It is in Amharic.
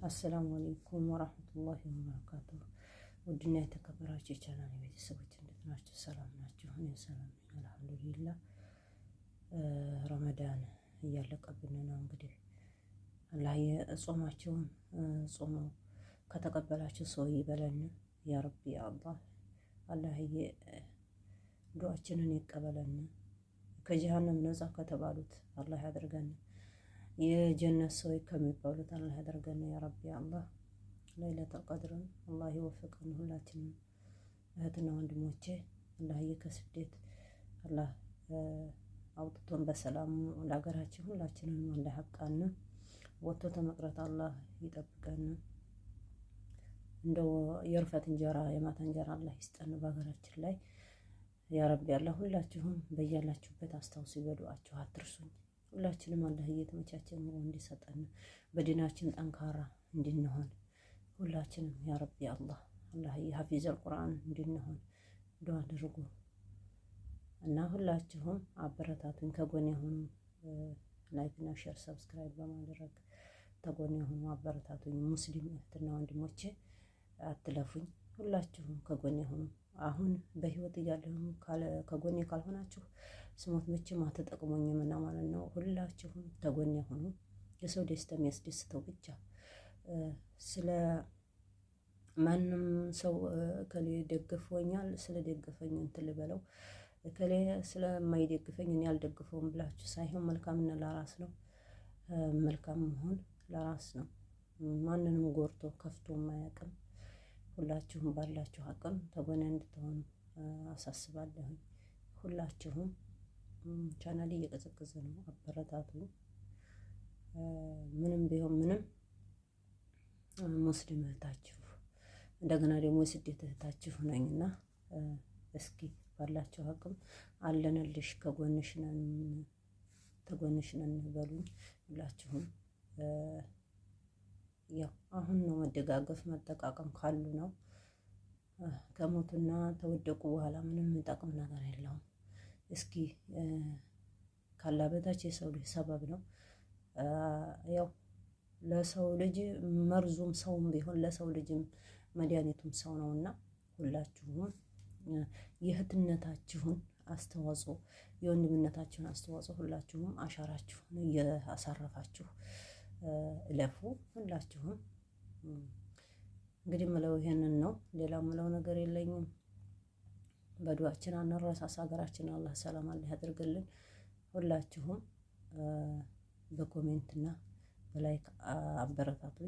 السلام عليكم ورحمة الله وبركاته። ውድና የተከበራችሁ የቻናል ቤተሰቦች እንዴት ናችሁ? ሰላም ናችሁ? እኔ ሰላም ነኝ الحمد لله። ረመዳን እያለቀብን ነው። እንግዲህ አላህ የጾማቸውን ጾመው ከተቀበላችሁ ሰው ይበለን። يا ربي አላህ አላህዬ ዱዓችንን ይቀበለን። ከጀሃነም ነጻ ከተባሉት አላህ ያደርገን። የጀነት ሰው ከሚባሉት አላህ ያደርገን። يا ربي አላህ ለይለቱል ቀድርን አላህ ይወፍቀን ሁላችንም እህትና ወንድሞቼ። አላህዬ ከስደት አላህ አውጥቶን በሰላም ለሀገራችን ሁላችንም አላህ ያብቃን። ወጥቶ ተመቅረት አላህ ይጠብቀን። እንደው የእርፈት እንጀራ የማታ እንጀራ አላህ ይስጠን በሀገራችን ላይ يا ربي አላህ። ሁላችሁም በያላችሁበት አስታውሱ፣ በዱዓችሁ አትርሱኝ። ሁላችንም አላህ እየተመቻቸ ኑሮ እንዲሰጠን በዲናችን ጠንካራ እንድንሆን ሁላችንም يا ربي አላህ አላህ حافظ القرآن እንድንሆን ዱዓ አድርጉ እና ሁላችሁም አበረታቱኝ፣ ከጎኔ ሁኑ። Like እና share subscribe በማድረግ ከጎኔ ሁኑ፣ አበረታቱኝ። ሙስሊም እህትና ወንድሞቼ አትለፉኝ። ሁላችሁም ከጎኔ ሁኑ። አሁን በህይወት እያለሁም ከጎኔ ካልሆናችሁ ስሞት መቼም አትጠቅሙኝም እና ማለት ነው። ሁላችሁም ከጎኔ ሁኑ። የሰው ደስታ የሚያስደስተው ብቻ ስለ ማንም ሰው እከሌ ደግፎኛል ስለደገፈኝ እንትን ልበለው እከሌ ስለማይደግፈኝ እኔ አልደግፈውም ብላችሁ ሳይሆን መልካምነት ለራስ ነው። መልካም መሆን ለራስ ነው። ማንንም ጎርቶ ከፍቶ የማያውቅም። ሁላችሁም ባላችሁ አቅም ከጎኔ እንድትሆኑ አሳስባለሁኝ። ሁላችሁም ቻናሌ እየቀዘቀዘ ነው፣ አበረታቱ። ምንም ቢሆን ምንም ሙስሊም እህታችሁ እንደገና ደግሞ የስደት እህታችሁ ነኝና እስኪ ባላችሁ አቅም አለንልሽ፣ ከጎንሽ ነን፣ ተጎንሽ ነን በሉኝ ሁላችሁም። ያው አሁን ነው መደጋገፍ መጠቃቀም ካሉ ነው። ከሞቱና ተወደቁ በኋላ ምንም የሚጠቅም ነገር የለውም። እስኪ ካላ በታች የሰው ልጅ ሰበብ ነው። ያው ለሰው ልጅ መርዙም ሰውም ቢሆን ለሰው ልጅም መድኃኒቱም ሰው ነውና ሁላችሁም የእህትነታችሁን አስተዋጽኦ የወንድምነታችሁን አስተዋጽኦ ሁላችሁም አሻራችሁን እያሳረፋችሁ እለፉ። ሁላችሁም እንግዲህ ምለው ይሄንን ነው። ሌላ ምለው ነገር የለኝም። በዱዓችን አንረሳሳ። ሀገራችን አላህ ሰላም አላህ ያድርግልን። ሁላችሁም በ comment ና በ like አበረታቱ።